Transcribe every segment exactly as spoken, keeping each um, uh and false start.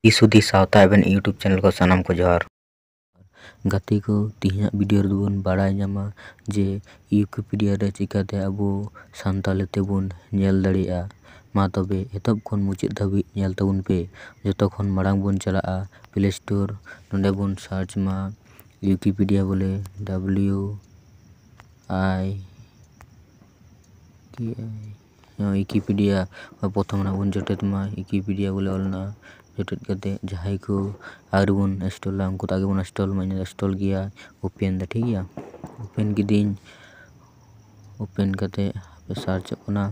ᱫᱤᱥ ᱦᱩᱫᱤᱥ ᱥᱟᱶᱛᱟ ᱮᱵᱷᱮᱱ YouTube ᱪᱮᱱᱮᱞ ᱠᱚ ᱥᱟᱱᱟᱢ ᱠᱚ ᱡᱚᱦᱟᱨ᱾ ᱜᱟᱛᱮ ᱠᱚ, ᱛᱮᱦᱮᱧᱟᱜ ᱵᱷᱤᱰᱤᱭᱳ ᱨᱮᱫᱚ ᱵᱚᱱ ᱵᱟᱲᱟᱭ ᱧᱟᱢᱟ ᱡᱮ ᱣᱤᱠᱤᱯᱤᱰᱤᱭᱟ ᱨᱮ ᱪᱤᱠᱟᱹᱛᱮ ᱟᱵᱚ ᱥᱟᱱᱛᱟᱲᱤ ᱛᱮᱵᱚᱱ ᱧᱮᱞ ᱫᱟᱲᱮᱭᱟᱜᱼᱟ᱾ ᱢᱟ ᱛᱚᱵᱮ ᱮᱛᱚᱦᱚᱵ ᱠᱷᱚᱱ ᱢᱩᱪᱟᱹᱫ ᱫᱷᱟᱹᱵᱤᱡ ᱧᱮᱞ ᱛᱟᱵᱚᱱ ᱯᱮ᱾ ᱡᱚᱛᱚ ᱠᱷᱚᱱ ᱢᱟᱲᱟᱝ ᱵᱚᱱ ᱪᱟᱞᱟᱜᱼᱟ ᱯᱞᱮ ᱥᱴᱳᱨ, ᱱᱚᱰᱮ ᱵᱚᱱ ᱥᱟᱨᱪ ᱢᱟ ᱣᱤᱠᱤᱯᱤᱰᱤᱭᱟ ᱵᱚᱞᱮ, ᱰᱟᱵᱽᱞᱤᱭᱩ ᱟᱭ ᱠᱮ ᱟᱭ, ᱱᱚᱣᱟ ᱣᱤᱠᱤᱯᱤᱰᱤᱭᱟ ᱯᱨᱚᱛᱷᱚᱢ ᱨᱮ ᱵᱚᱱ ᱡᱚᱴᱮᱫ ᱢᱟ᱾ ᱣᱤᱠᱤᱯᱤᱰᱤᱭᱟ ᱵᱚᱞᱮ ᱚᱞ ᱢᱮᱱᱟᱜᱼᱟ, ᱡᱚᱴᱮᱫ ᱠᱟᱛᱮ ᱡᱟᱦᱟᱸᱭ ᱠᱚ ᱟᱹᱣᱨᱤ ᱵᱚᱱ ᱤᱱᱥᱴᱚᱞᱟ, ᱩᱱᱠᱩ ᱫᱚ ᱟᱜᱮ ᱵᱚᱱ ᱤᱱᱥᱴᱚᱞ ᱢᱟ᱾ ᱤᱧ ᱫᱚ ᱤᱱᱥᱴᱚᱞ ᱜᱮᱭᱟ, ᱳᱯᱮᱱ ᱫᱟ, ᱴᱷᱤᱠ ᱜᱮᱭᱟ᱾ ᱳᱯᱮᱱ ᱠᱤᱫᱟᱹᱧ, ᱳᱯᱮᱱ ᱠᱟᱛᱮ ᱦᱟᱯᱮ ᱥᱟᱨᱪᱚᱜ ᱠᱟᱱᱟ᱾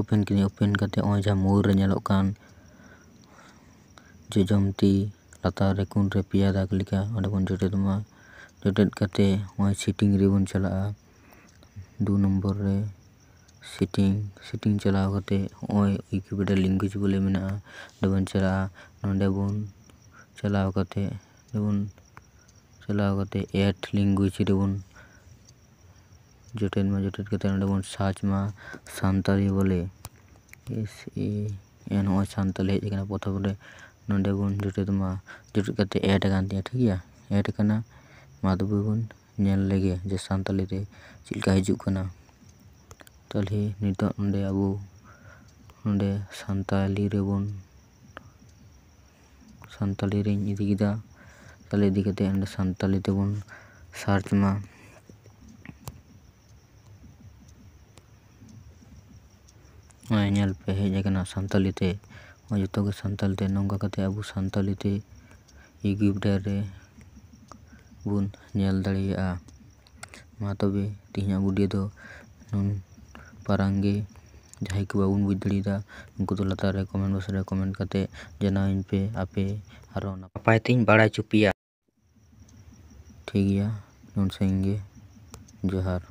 ᱳᱯᱮᱱ ᱠᱤᱫᱟᱹᱧ, ᱳᱯᱮᱱ ᱠᱟᱛᱮ ᱱᱚᱜᱼᱚᱭ ᱡᱟᱦᱟᱸ ᱢᱩᱨ ᱨᱮ ᱧᱮᱞᱚᱜ ᱠᱟᱱ ᱡᱚᱡᱚᱢ ᱛᱤ ᱞᱟᱛᱟᱨ ᱨᱮ ᱠᱩᱱ ᱨᱮ ᱯᱮᱭᱟ ᱫᱟᱜᱽ ᱞᱮᱠᱟ, ᱚᱸᱰᱮ ᱵᱚᱱ ᱡᱚᱴᱮᱫ ᱢᱟ᱾ ᱡᱚᱴᱮᱫ ᱠᱟᱛᱮ ᱱᱚᱜᱼᱚᱭ ᱥᱮᱴᱤᱝ ᱨᱮᱵᱚᱱ ᱪᱟᱞᱟᱜᱼᱟ᱾ ᱫᱩ ᱱᱚᱢᱵᱚᱨ ᱨᱮ ᱥᱮᱴᱤᱝ, ᱥᱮᱴᱤᱝ ᱪᱟᱞᱟᱣ ᱠᱟᱛᱮ ᱱᱚᱜᱼᱚᱭ ᱣᱤᱠᱤᱯᱤᱰᱤᱭᱟ ᱞᱮᱝᱜᱩᱭᱮᱡᱽ ᱵᱚᱞᱮ ᱢᱮᱱᱟᱜᱼᱟ, ᱚᱸᱰᱮ ᱵᱚᱱ ᱪᱟᱞᱟᱜᱼᱟ᱾ ᱱᱚᱸᱰᱮ ᱵᱚᱱ ᱪᱟᱞᱟᱣ ᱠᱟᱛᱮ, ᱚᱸᱰᱮ ᱵᱚᱱ ᱪᱟᱞᱟᱣ ᱠᱟᱛᱮ ᱮᱰ ᱞᱮᱝᱜᱩᱭᱮᱡᱽ ᱨᱮᱵᱚᱱ ᱡᱚᱴᱮᱫ ᱢᱟ᱾ ᱡᱚᱴᱮᱫ ᱠᱟᱛᱮ ᱱᱚᱸᱰᱮ ᱵᱚᱱ ᱥᱟᱨᱪ ᱢᱟ ᱥᱟᱱᱛᱟᱲᱤ ᱵᱚᱞᱮ, ᱮᱥ ᱮ ᱮᱱ, ᱱᱚᱜᱼᱚᱭ ᱥᱟᱱᱛᱟᱲᱤ ᱦᱮᱡ ᱟᱠᱟᱱᱟ ᱯᱨᱚᱛᱷᱚᱢ ᱨᱮ᱾ ᱱᱚᱸᱰᱮ ᱵᱚᱱ ᱡᱚᱴᱮᱫ ᱢᱟ, ᱡᱚᱴᱮᱫ ᱠᱟᱛᱮ ᱮᱰ ᱟᱠᱟᱱ ᱛᱤᱧᱟ, ᱴᱷᱤᱠ ᱜᱮᱭᱟ, ᱮᱰ ᱟᱠᱟᱱᱟ᱾ ᱢᱟ ᱛᱚᱵᱮ ᱵᱚᱱ ᱧᱮᱞ ᱞᱮᱜᱮ ᱡᱮ ᱥᱟᱱᱛᱟᱲᱤ ᱛᱮ ᱪᱮᱫ ᱞᱮᱠᱟ ᱦᱤᱡᱩᱜ ᱠᱟᱱᱟ᱾ ᱛᱟᱦᱚᱞᱮ ᱱᱤᱛᱚᱜ ᱱᱚᱸᱰᱮ ᱟᱵᱚ ᱱᱚᱸᱰᱮ ᱥᱟᱱᱛᱟᱲᱤ ᱨᱮᱵᱚᱱ, ᱥᱟᱱᱛᱟᱲᱤ ᱨᱤᱧ ᱤᱫᱤ ᱠᱮᱫᱟ᱾ ᱛᱟᱦᱚᱞᱮ ᱤᱫᱤ ᱠᱟᱛᱮ ᱚᱸᱰᱮ ᱥᱟᱱᱛᱟᱲᱤ ᱛᱮᱵᱚᱱ ᱥᱟᱨᱪ ᱢᱟ᱾ ᱱᱚᱜᱼᱚᱭ ᱧᱮᱞ ᱯᱮ, ᱦᱮᱡ ᱟᱠᱟᱱᱟ ᱥᱟᱱᱛᱟᱲᱤ ᱛᱮ᱾ ᱱᱚᱜᱼᱚᱭ ᱡᱚᱛᱚ ᱜᱮ ᱥᱟᱱᱛᱟᱲᱤ ᱛᱮ᱾ ᱱᱚᱝᱠᱟ ᱠᱟᱛᱮ ᱟᱵᱚ ᱥᱟᱱᱛᱟᱲᱤ ᱛᱮ ᱣᱤᱠᱤᱯᱤᱰᱤᱭᱟ ᱨᱮ ᱵᱚᱱ ᱧᱮᱞ ᱫᱟᱲᱮᱭᱟᱜᱼᱟ᱾ ᱢᱟ ᱛᱚᱵᱮ ᱛᱮᱦᱮᱧᱟᱜ ᱵᱷᱤᱰᱤᱭᱳ ᱫᱚ ᱱᱩᱱ ᱯᱟᱨᱟᱝ ᱜᱮ᱾ ᱡᱟᱦᱟᱸᱭ ᱠᱚ ᱵᱟᱵᱚᱱ ᱵᱩᱡᱽ ᱫᱟᱲᱮᱭᱟᱫᱟ, ᱩᱱᱠᱩ ᱫᱚ ᱞᱟᱛᱟᱨ ᱨᱮ ᱠᱚᱢᱮᱱᱴ ᱵᱚᱠᱥ ᱨᱮ ᱠᱚᱢᱮᱱᱴ ᱠᱟᱛᱮ ᱡᱟᱱᱟᱣᱟᱹᱧ ᱯᱮ, ᱟᱯᱮ ᱟᱨᱚ ᱱᱟᱯᱟᱭ ᱛᱮᱧ ᱵᱟᱲᱟᱭ ᱦᱚᱪᱚ ᱯᱮᱭᱟ᱾ ᱴᱷᱤᱠ ᱜᱮᱭᱟ, ᱱᱩᱱ ᱥᱟᱺᱜᱤᱧ ᱜᱮ᱾ ᱡᱚᱦᱟᱨ᱾